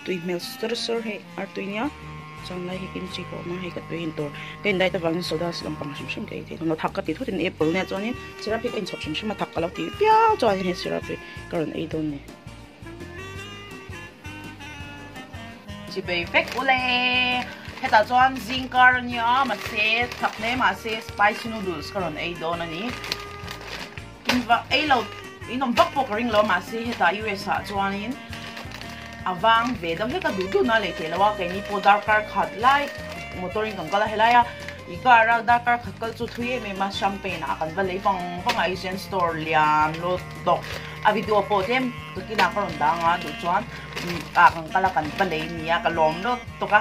Tui hmel sawr sawr hei artui nia chuan lai hi kimchi pawh a awm a hei ka tui in tur ka in diet avangin soda lampang hrim hrim ka ei thei lo thak ka ti thut in apple nia chuanin syrup hi ka inchhawp hrim hrim a thak ka lo ti viau chuanin he syrup hi ka rawn ei dawn a ni. Chibei vek ule hetah chuan zing kar a nia mahse thak hle mahse spicy noodles ka rawn ei dawn a ni in va ei lo in awm vak pawh ka ring lo mahse hetah US ah chuanin a vang ve deuh hlek a duh duh na lei theih lo a keini pawh darkar khat lai motor in kan kal a helai a i car a darkar khat kal chu thui em em a champagne ah kan va lei vang vang a Asian store lian lut tawk a video pawh tlem takin ah ka rawn dang a duh chuan ah kan kal a kan va lei nia ka lawm lut tawk a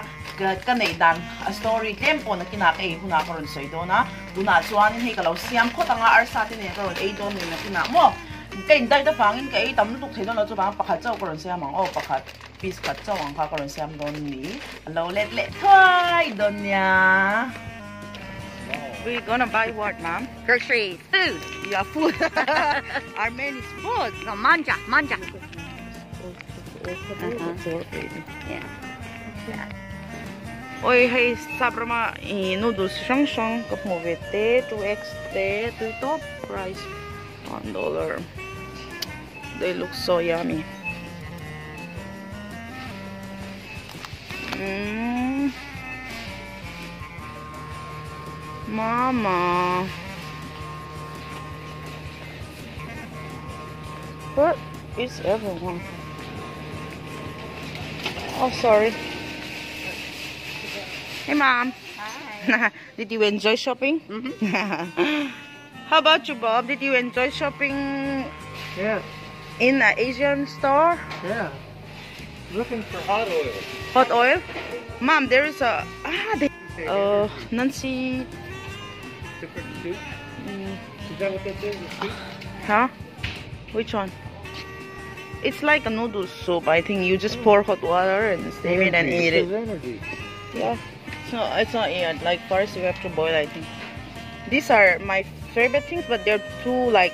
ka neih dan a story tlem pawh nakin ah ka ei hunah ka rawn sawi dawn a. Tunah chuanin hei ka lo siam khawt ang a, arsa te nen ka rawn ei dawn ni nakinah maw? Ka in diet avangin ka ei tam lutuk thei dawn lo chuvang pakhat chauh ka rawn siam ang aw, pakhat piece khat chauh ang kha ka rawn siam dawn ni. A lo let leh thuai dawn nia. We gonna buy what mom? Groceries, food. Yeah, food. Our main is food. No, manja, manja. Yeah. Oi hei sap rama ih noodles chi hrang hrang ka hmuh ve te 2x te tui tawp price $1 they look so yummy umm mama where is everyone oh sorry hey mom hi did you enjoy shopping mm -hmm. how about you bob did you enjoy shopping yeah in an asian store yeah looking for hot oil hot oil mom there is a ah they, uh nancy different soup mm. is that what this is a soup huh which one it's like a noodle soup. I think you just pour hot water and steam it and eat it. Energy. Yeah. It's not, it's not yet. Like first you have to boil, I think. These are my favorite things, but they're too like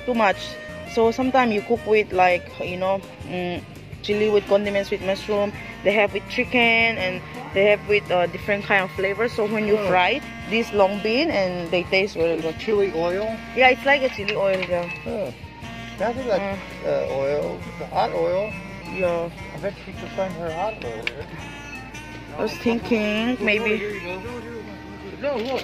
too much. So sometimes you cook with like, you know, chili with condiments with mushroom. They have with chicken and they have with different kind of flavors. So when you fry this long bean and they taste really good. Chili oil? Yeah, it's like a chili oil. Yeah. Oh. That's like oil, the hot oil. Yeah. I bet she could find her hot oil here. I was thinking maybe. Here you go. No, look.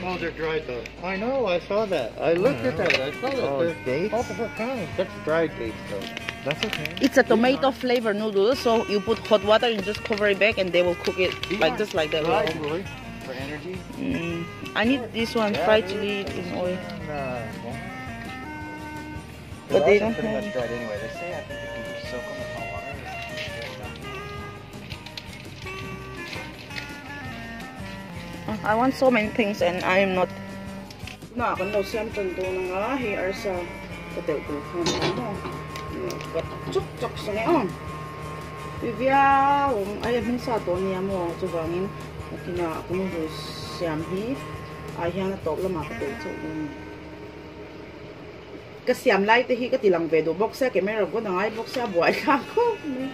Oh, they're dried though. I know, I saw that. I looked at that. I saw that. Oh, They're dates? All different kinds. That's dried dates though. That's okay. It's a tomato flavor noodle, so you put hot water and just cover it back, and they will cook it like just like that. Dried, really. For energy? I need this one, Yeah, fried dude. chili in oil. And, But They're they also don't pretty have much dried anyway. They say I think if you soak them in hot water, it's I want so many things and I am not. Na kan lo siam tan do na nga hei arsa ka tel tur khan a maw ka chuk chuk sa nge aw viau ai a hming sa tawh ania maw chuvangin nakinah ka noodles siam hi ah hian a tawp lamah ka tel chauh dawn a ni ka siam lai te hi ka ti lang ve duh bawk sia camera pawn a ngai bawk sia buai thlak khawp mai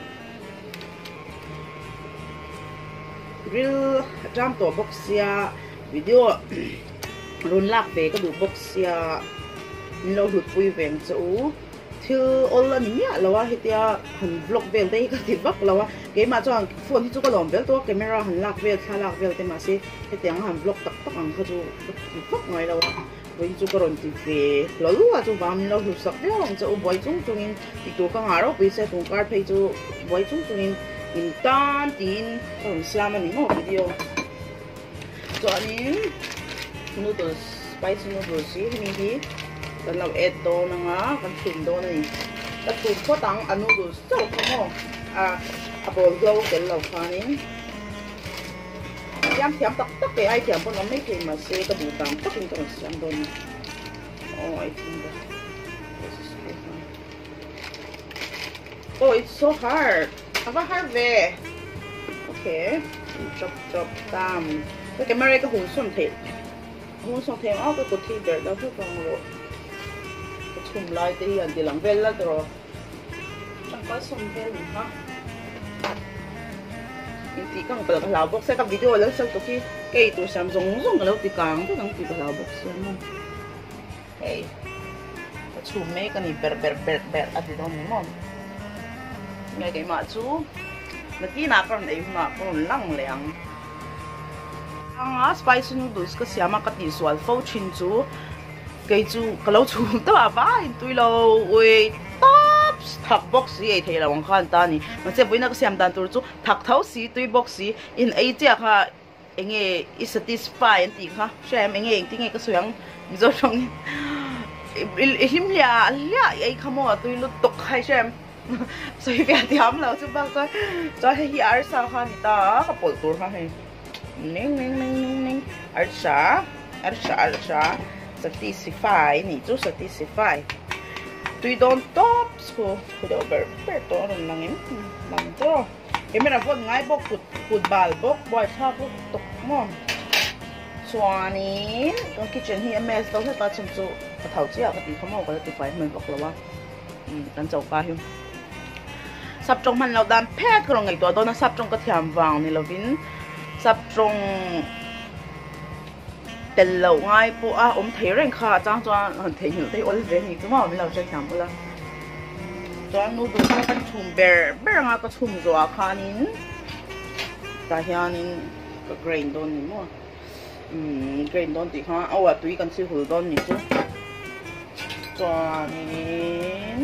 ril a ṭam tawh bawk sia video rawn lak ve ka duh bawk sia min lo hlut pui ve ang che u thil awl a ni miah lo a hetia han vlog vel te hi ka ti vak lo a keimah chuan phone hi chu ka lawm vel tawh a camera han lak vel thla lak vel te mahse hetiang a han vlog tak tak ang kha chu ka ti vak ngai lo a vawiin chu ka rawn ti ve hlawl a chuvang min lo hlut sak viau ang che u buai chung chungin ti tur ka ngah ropui se tun kar phei chu buai chung chungin in tan tiin ka rawn siam a ni maw video chuanin noodles spicy noodles hi hemi hi kan lo add dawn anga kan chhum dawn a ni ka chhum phawt ang a noodles chauh kha maw a a bawl hlo tel lo khanin siam thiam tak tak leh ai thiam pawn awm mai thei mahse ka duh dan takin ka rawn siam dawn a ni oh I think that this is too hard oh it's so hard a va har ve okay chop chop tam ka camera ka hun sawn theih hun sawn theih ang a ka kut hi berh lo hlauh ang rawh ka chhum lai te hi an ti lang vel la tawh tangka sawm vel ni kha. In tih kang palh ka hlau bawk sia ka video lo sel tuk hi ka ei tur siam zawng zawng ka lo ti kang vek ang tih ka hlau bawk sia maw. Hei ka chhum mek a ni ber ber ber ber a ti dawn ni maw. Nge keimah chu nakinah ka rawn ei hunah ka rawn lang leh ang. Anga spicy noodles ka siam a ka tihsual fo thin chu kei chu ka lo chhum teuh a vai tui lo ui tawp thak bawk si ei thei lo ang khan ta a ni. Mahse vawiina ka siam dan tur chu thak tho si tui bawk si in ei chiah kha Enge i satisfy an tih kha hria em enge engtin nge ka sawi ang Mizo tawngin i hlim hliah hliah i ei kha maw a tui lutuk kha i hria em sawi ve a thiam lo chu bak chuan chuan hei hi arsa kha a ni ta a ka pawlh tur kha hei ning ning ning ning ning arsa arsa arsa satisfy nih chu satisfy tui dawn tawp chu khu deuh ber ber tawh a rawn lang em lang tawh. Camera pawh ngai bawk kut kut bal bawk buaithlak bawk tawk maw chuanin kan kitchen hi a mess deuh hlek a chhan chu ka tho chiah ka tih kha maw ka la tifai hman vak lo a umm kan choka hi sap tawng hman loh dan phet ka rawn ngaihtuah dawn a sap tawng ka thiam vang ni lovin sap tawng tel loh ngai pawh a awm thei reng kha a chang chuan han theihnghilh te hi awl ve ni chu maw min lo hrethiam bawlh a chuan noodles kha kan chhum ber ber anga ka chhum zawh ah khanin tah hianin ka grain dawn ni maw umm grain dawn tih kha aw a tui kan chhi hul dawn ni chu chuanin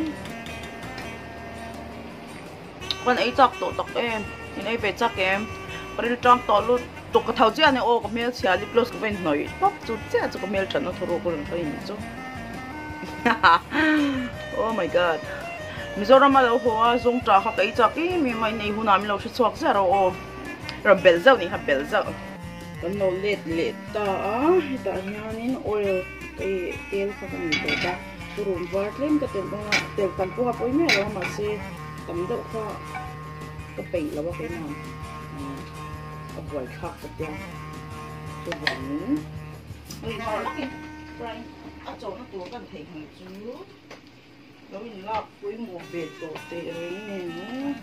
kan ei chak tawh tak em in ei ve chak em ka ril tang tawh lut tuk ka tho chiah a ni aw ka hmelchhia lip gloss ka va inhnawih tawp chu chiah chu ka hmelthatna thuruk a rawn hruai ni chu oh my god Mizoram a lo haw a zawngtah kha ka ei chak em em a in ei hunah min lo hre chhuak ziah rawh aw rawn belh zauh nih kha belh zauh kan lo let leh ta a hetah hianin oil ka ei tel kha ka nei tawh ta. Purun var tlem ka telh dawn a, telh tam pawh a pawi miah lo a mahse tam deuh kha ka peih lo a keimah a buai thlak ka tia chuvangin hei nghal takin frying a chawhna tur kan theih ang chu lo in lak pawimawh ve tawh teh reng nen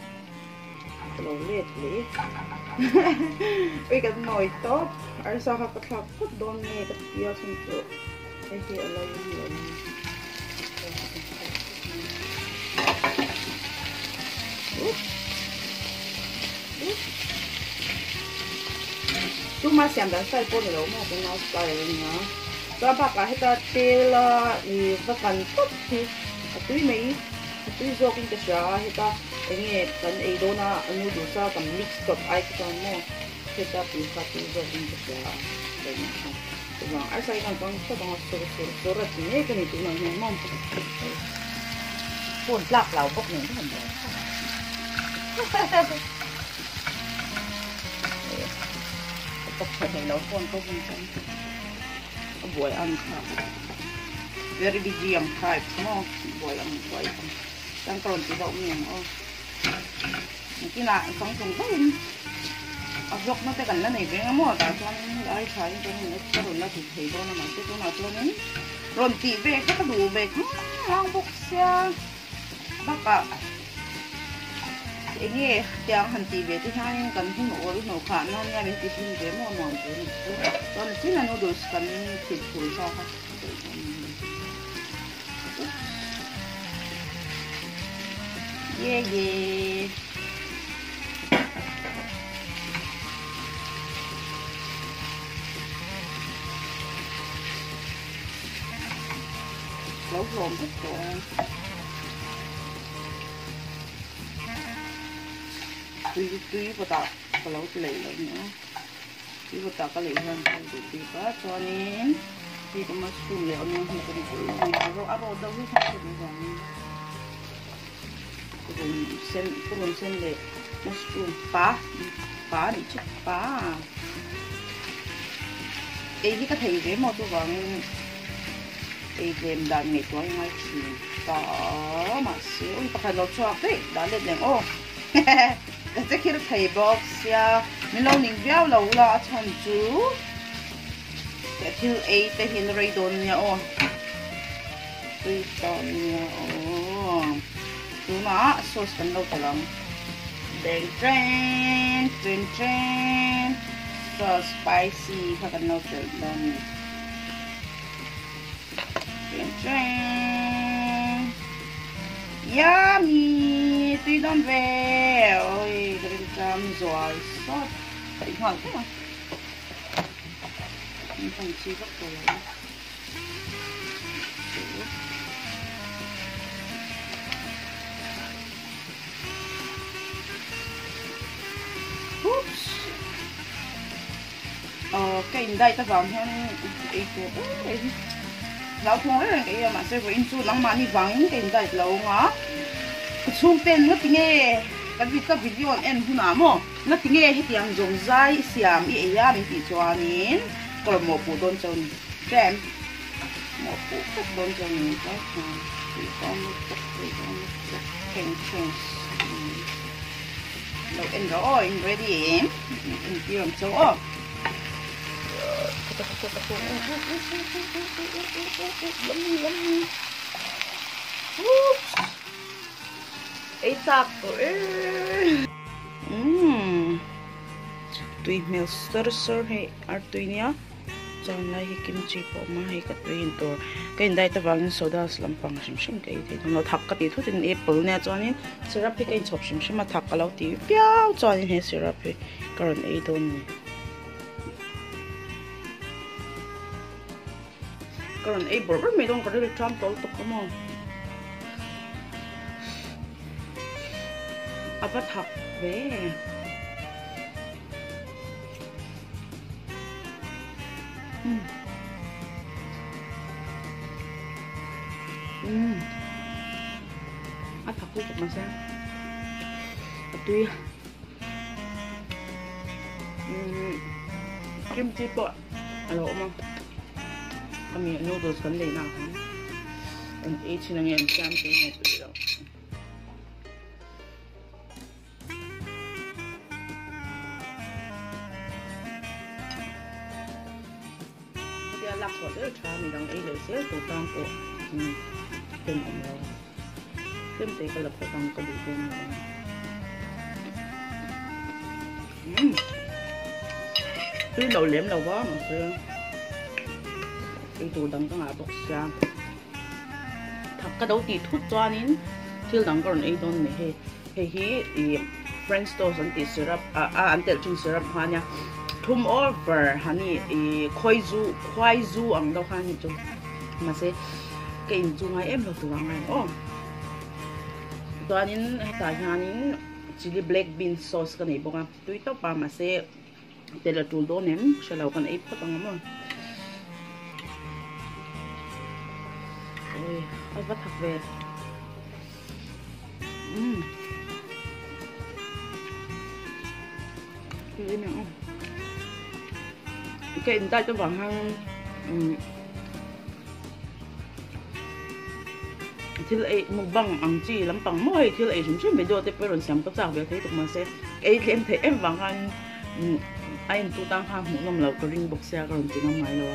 ka lo let leh ui kan nawi tawp arsa kha ka thlak phawt dawn nge ka tia chhan chu. Hei hi a lo awm lo ang. Tuma siam dan style pawh ni lo maw ka nau style a nia. Chuan bakah heta tel a i va kan tawp hi a tui mai a tui zawkin ka hria a heta enge kan ei dawn a noodles a kan mix tawp ai te chuan maw heta tui kha tui zawkin ka hria a. Chuvang arsa hi kan kang phawt ang a sur sur sur a chi mek a ni tunah hian maw phone tlak lo bawk nen ka han buai thlak a tawp tha thei lo phone pawh hun chuan a buai ang kha very busy ang type maw buai ang buai ang chuan ka rawn ti deuh mi ang aw. Nakinah changtlung deuhin a vlog na te kan la nei ve ang maw tah chuanin hei ai tha in chuanin ka rawn la ti thei dawn a mahse tunah chuanin rawn tih ve kha ka duh ve khang ang bawk sia bakah eng nge tiang han tih ve te hianin kan hun awl hnawh khah nan nia min ti hlim ve maw nuam tur a nih chu chuan chin a noodles kan thil phul sa kha. Yeah yeah. Lo hlawm vek tawh a. Tui tui vawtah ka lo ti leh lo nia. Tui vawtah ka lei hian ka duh bik a chuanin hei ka mushroom leh onion hi ka pawlh ang a rawh a rawh deuh hi kha ka duh vangin purun sen purun sen leh mushroom pa pa a nih chu pa ei hi ka thei ve maw chuvangin ei tlem dan ngaihtuah hi ngai thin ta mahse ui pakhat lo chhuak daih dah let leng aw. Ka che khir thei bawk sia min lo ning viau lo ula a chhan chu ka thil ei te hi an rei dawn nia aw tui tawh nia aw tunah sauce kan lo telh ang. Teng tren tren tren sauce spicy kha kan lo telh dawn a ni tren tren yummy tui dawn ve oi ka rin cham zual sawt ka ti nghal vek a in hman chi vak tawh lo a. Oops Aw ka in diet avang hian ei tur reng reng hi hlauthawng reng reng ka ei a mahse vawiin chu nangmahni vangin ka in diet lo ang a ka chhungten nga tinge kan ka video an en hunah maw nga tinge hetiang zawng zai i siam i ei a min tih chuanin ka rawn mawhpuh dawn chauh a ni hrem mawhpuh vek dawn chauh a ni Lo en rawh aw in ready em en tir ang chauh aw. Yummy yummy. Oops. Ei chak tawh e. Umm. Tui hmel sar sar hei artui nia. Chuan lai hi kimchi pawh a awm a hei ka tui in tur ka in diet avangin sodas lampang hrim hrim ka ei thei dawn lo thak ka tih thut in apple nia chuanin syrup hi ka inchhawp hrim hrim a thak ka lo ti viau chuanin he syrup hi ka rawn ei dawn a ni ka rawn ei bawrh bawrh mai dawn ka rilru ṭam tawh lutuk a maw a va thak ve. A thak lutuk mahse a tui kimchi pawh a lo awm a ami noodles kan lei na ah khan an ei thin ange an siam tui nge tui loh. Hetia lak chhuah zel tha midang ei leh zel tur tan pawh tlem awm lo tlem te ka la phawt ang ka duh dawn lo umm tui lo lem lo va mahse ei tur dang ka ngah bawk sia thak ka do tih thut chuanin thil dang ka rawn ei dawn a ni hei. Hei hi ih French toast an tih syrup ah a an telh thin syrup kha ania thum over honey ih khawi zu khuai zu ang deuh kha ani chu mahse ka in chu ngai em lo tur ang a aw chuanin hetah hianin chilli black bean sauce ka nei bawk a tui tawp a mahse tel a tul dawn em hre lo kan ei phawt ang a maw ui a va thak ve umm ka in diet avang hian umm thil ei mukbang ang chi lampang maw hei thil ei hrim hrim video te pawh i rawn siam ka chak ve thei tuk mahse ei tlem theih em vang khan a en tu tan khan hmuh nawm loh ka ring bawk sia ka rawn ti ngam ngai lo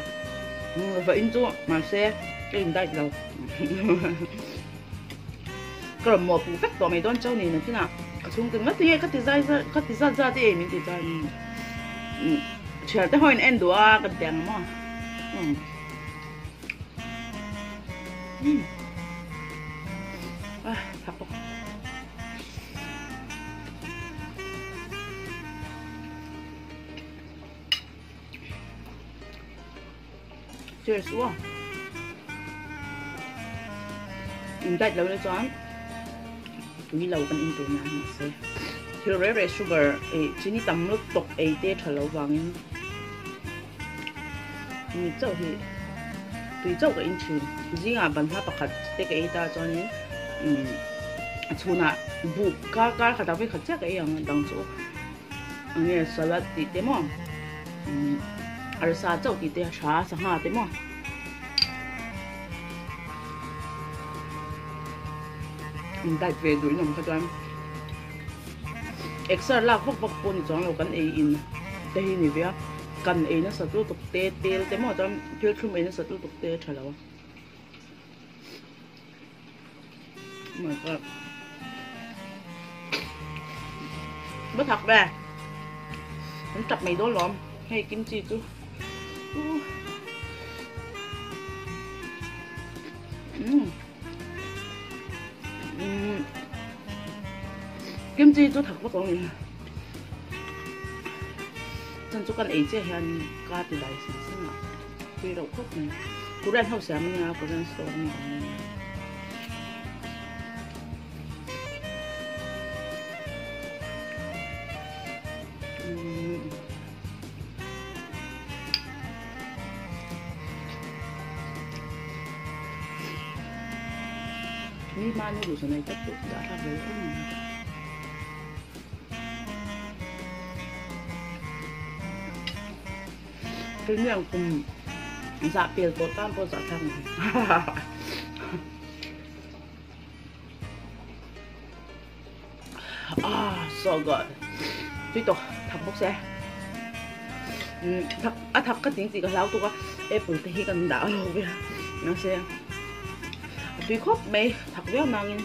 a vawiin chu mahse ka in diet lo ka rawn mawhpuh vek tawh mai dawn chauh ni nakinah ka chhungte nga tinge ka ti zai zai ka ti zat zat e min ti zai thian te ho in en duh a ka ti ang maw. Ah, thak bawk. Cheers ua. In diet lo le chuan tui lo kan in tur nia mahse thil re re sugar eh chini tam lutuk ei te tha lo vangin Mi chauh hi tui chauh ka in thin. Zingah banhla pakhat te ka ei ta chuanin umm a chhunah buh kar kar khatah vek khat chiah ka ei ang a dang chu eng nge salad tih te maw umm arsa chauh tih te a tha a sangha te maw. In diet ve duh in awm kha chuan exer lak vak vak pawh ni chuang lo kan ei in te hi ni ve a. Kan ei nasa lutuk te tel te maw chuan thil thlum ei nasa lutuk te a tha lo a. Oh my god. Va thak ve. An tap mai dawn lawm. Hei kimchi chu. Umm. Umm. Kimchi chu thak vak lo ni. Chan chu kan ei chiah hian ka ti dai seng seng a. Tui reuh khawp mai. Korean ho siam ania Korean store ami ang ania. Mi hma noodles an ei tak chu dah thlak ve em em. Keini ang kum zah pel tawh tan pawh zah thlak ni. Ah, so good. Tui tawh, thak bawk se. Thak, a thak ka ting tih ka hlau tuk a, apple te hi kan dah lo ve a. Mahse, a tui khawp mai, thak viau nangin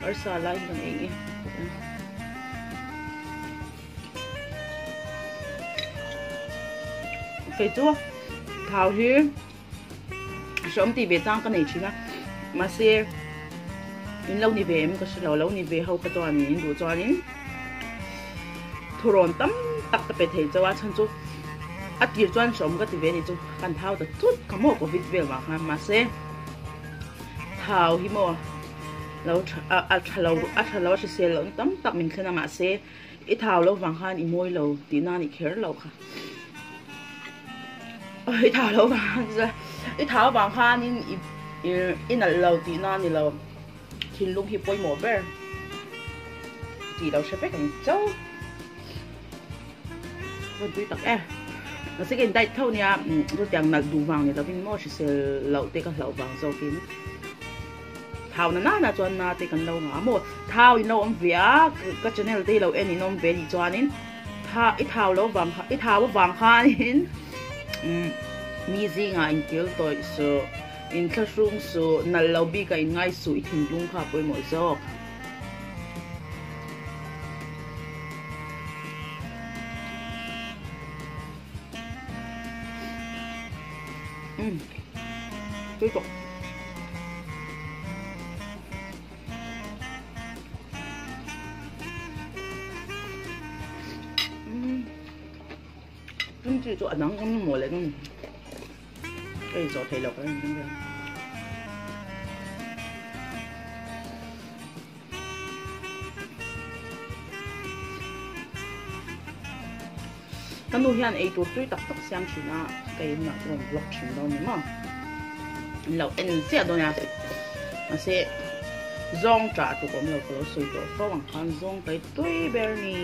arsa lai hi kan ei nge. Kei chu thau hi hreawm tih ve chang ka nei thin a, mahse in lo ni ve em ka hre lo, lo ni ve ho kha chuan in duh chuanin thurawn tam tak ka pe thei chauh a, chhan chu a tir chuan hreawm ka ti ve a ni chu, kan thau ta thut kha maw covid vel vang khan, mahse thau hi maw lo a tha lo a tha lo a hrisel lohna tam tak min thlen a, mahse I thau lo vang khan i mawi lo tih na ni kher lo kha. I thau lo vang khan i thau vang khanin i i nalh lo tih na ni lo. Thinlung hi pawimawh ber tih lo hre vek ang chauh. Ka tui tak e. Mahse ka in diet tho nia chutiang nalh duh vang ni lovin maw hrisel loh te ka hlauh vang zawkin. Thau na nana chuan na te kan lo ngah maw? Thau in lo awm ve a, ka channel te hi lo en in awm ve nih chuanin tha i thau lo vang kha i thau avang khanin umm mi zingah in kil tawih suh, in thlahrung suh, nalh lo bikah in ngai suh i thinlung kha a pawimawh zawk. Umm tui tawh. Umm kimchi chu a dang awm maw le nung ka in zawh thei lo ka rin rin. Ka nu hian ei tur tui tak tak siam thin a, ka inah ka rawn vlog thin dawn ni maw. An lo en chiah dawn a, mahse zawng ṭah tluk awm lo ka lo sawi tawh fo ang khan zawng kai tui ber ni.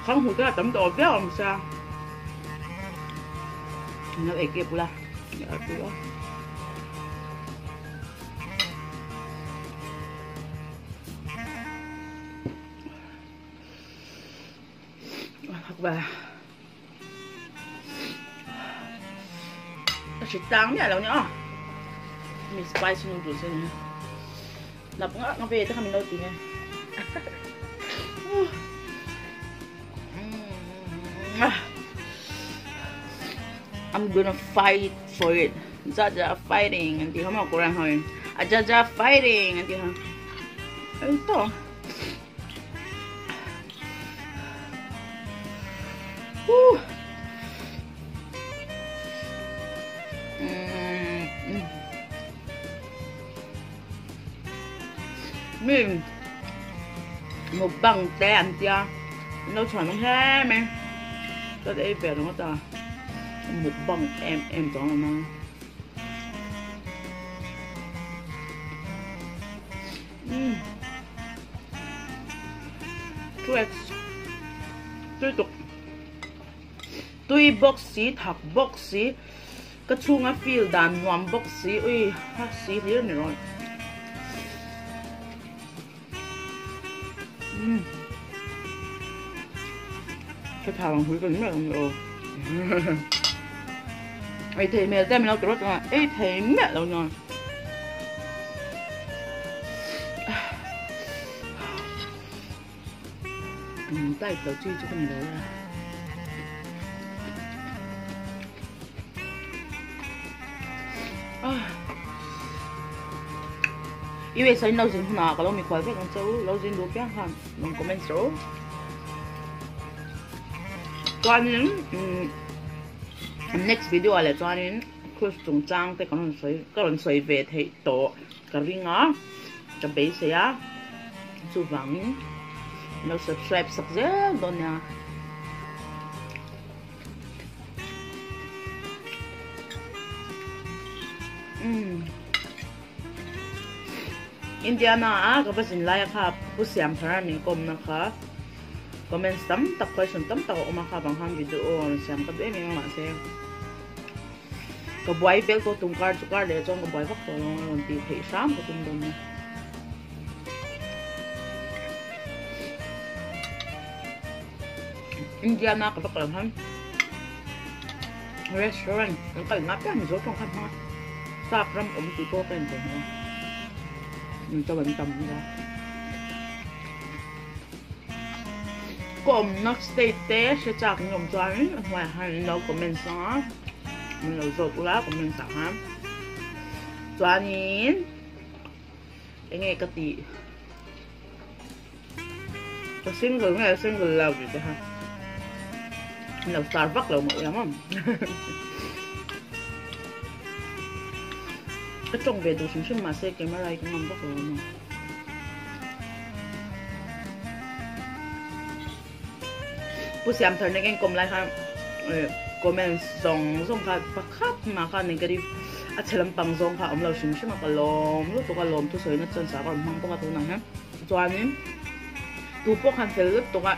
Khang hmu te a tam tawh viau ang sia. An lo ei kep ula, a tui a. Ka hre tlang miah lo nia aw mi spicy noodles a ni nap ngak ngak ve te kha min lo ti nge I'm gonna fight for it. Jaja fighting anh chị không học Korean thôi. À Jaja fighting anh chị không. Ấy to. Mình mukbang te an tia lo chhuan ang hle mai ka ei ve ringawt a mukbang em em tawh ang a umm 2x tui tuk tui bawk si thak bawk si ka chhunga feel dan nuam bawk si ui ha si hlir ni rawh. Ka thau ang hui ka ni mai ang aw. Ei thei hmel te min lo ti rawt a, ei thei miah lo nia. Type lo chi chu ka ni lo a. US in lo zin hunah ka lo mikhual vek ang che u, lo zin duh piang khan rawn comment rawh u. Chuanin next video ah leh chuanin cruise chungchang te kan rawn sawi ka rawn sawi ve theih tawh ka ring a ka beisei a chuvangin lo subscribe sak zel dawn nia. Indiana a ka va zin laia kha Pu Siamthara min kawmna kha comments tam tak question tam tak a awm a kha vang khan video rawn siam ka duh em em a mahse ka buai vel tawh tum kar chu kar leh chuan ka buai vak tawh lo a rawn tih theih hram ka tum dawn nia. Indiana ka va kal han restaurant kan kal na piang mizo tawng khan hmang a sap ram awm tih pawh ka inpe hmel a mizo an tam nia ka awmna state te hre chak in awm chuan a hnuaiah khan in lo comment sang a min lo zawt ula comment ah khan chuanin enge ka tih. Ka single nge single lo tih te kha lo star vak lo mah ula maw ka tawng ve duh hrim hrim mahse camera hi ka ngam vak lo a maw Pu Siamthar nen ka inkawm lai khan comment zawng zawng kha pakhat mah kha negative a chhe lampang zawng kha a awm lo hrim hrim a ka lawm lutuk a lawm thusawina chuan sa ka rawn hmang bawk a tunah hian. Chuanin tu pawh khan fel lutuk a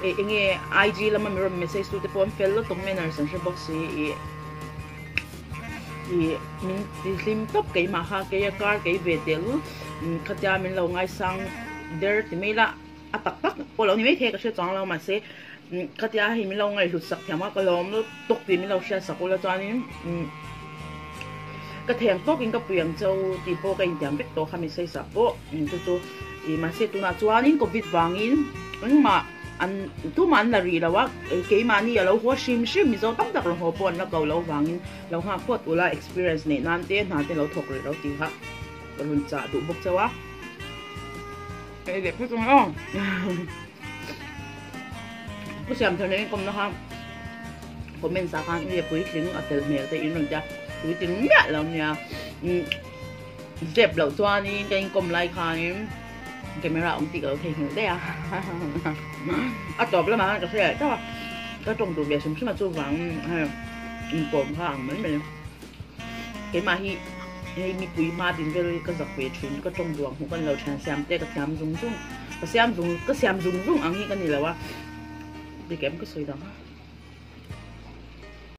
eng nge IG lama mi rawn message tu te pawh an fel lutuk manners an hre bawk si ih ih min ti hlim tawp keimah kha keia kar kei ve tel khatia min lo ngaisang der ti mai la a tak tak pawh lo ni maithei ka hre chuang lo mahse khatia hei min lo ngaihhlut sak thiam a ka lawm lutuk tih min lo hriat sak ula chuanin ka theng tawkin ka pui ang cheu tih pawh ka intiam vek tawh kha message ah pawh chu chu ih mahse tunah chuanin covid vangin engmah an tumah an la rih lo a keimahni a lo haw hrim hrim mizo tam tak rawn haw pawh an la ko lo vangin lo nghak phawt ula experience neih nan te hna te lo thawk rih lo tih kha ka rawn chah duh bawk cheu a. Ei leh phawt ang aw. Pu Siamthar nen inkawmna kha comments ah khan nge puitling a fel hmel te in rawn tia puitling miah lo nia zep loh chuanin ka inkawm lai khanin camera awm tih ka lo theihnghilh daih a a tawp lamah khan ka hre leh teuh a ka tawng duh ve hrim hrim a chuvang hei inkawm kha ang mai mai. Keimah hi hei mipui hma din vel hi ka zak ve thin, ka tawng duang hmuh ka ni lo thian siam te ka thiam zung zung, ka siam zung ka siam zung zung ang hi ka ni lo a, dik em ka sawi dang a.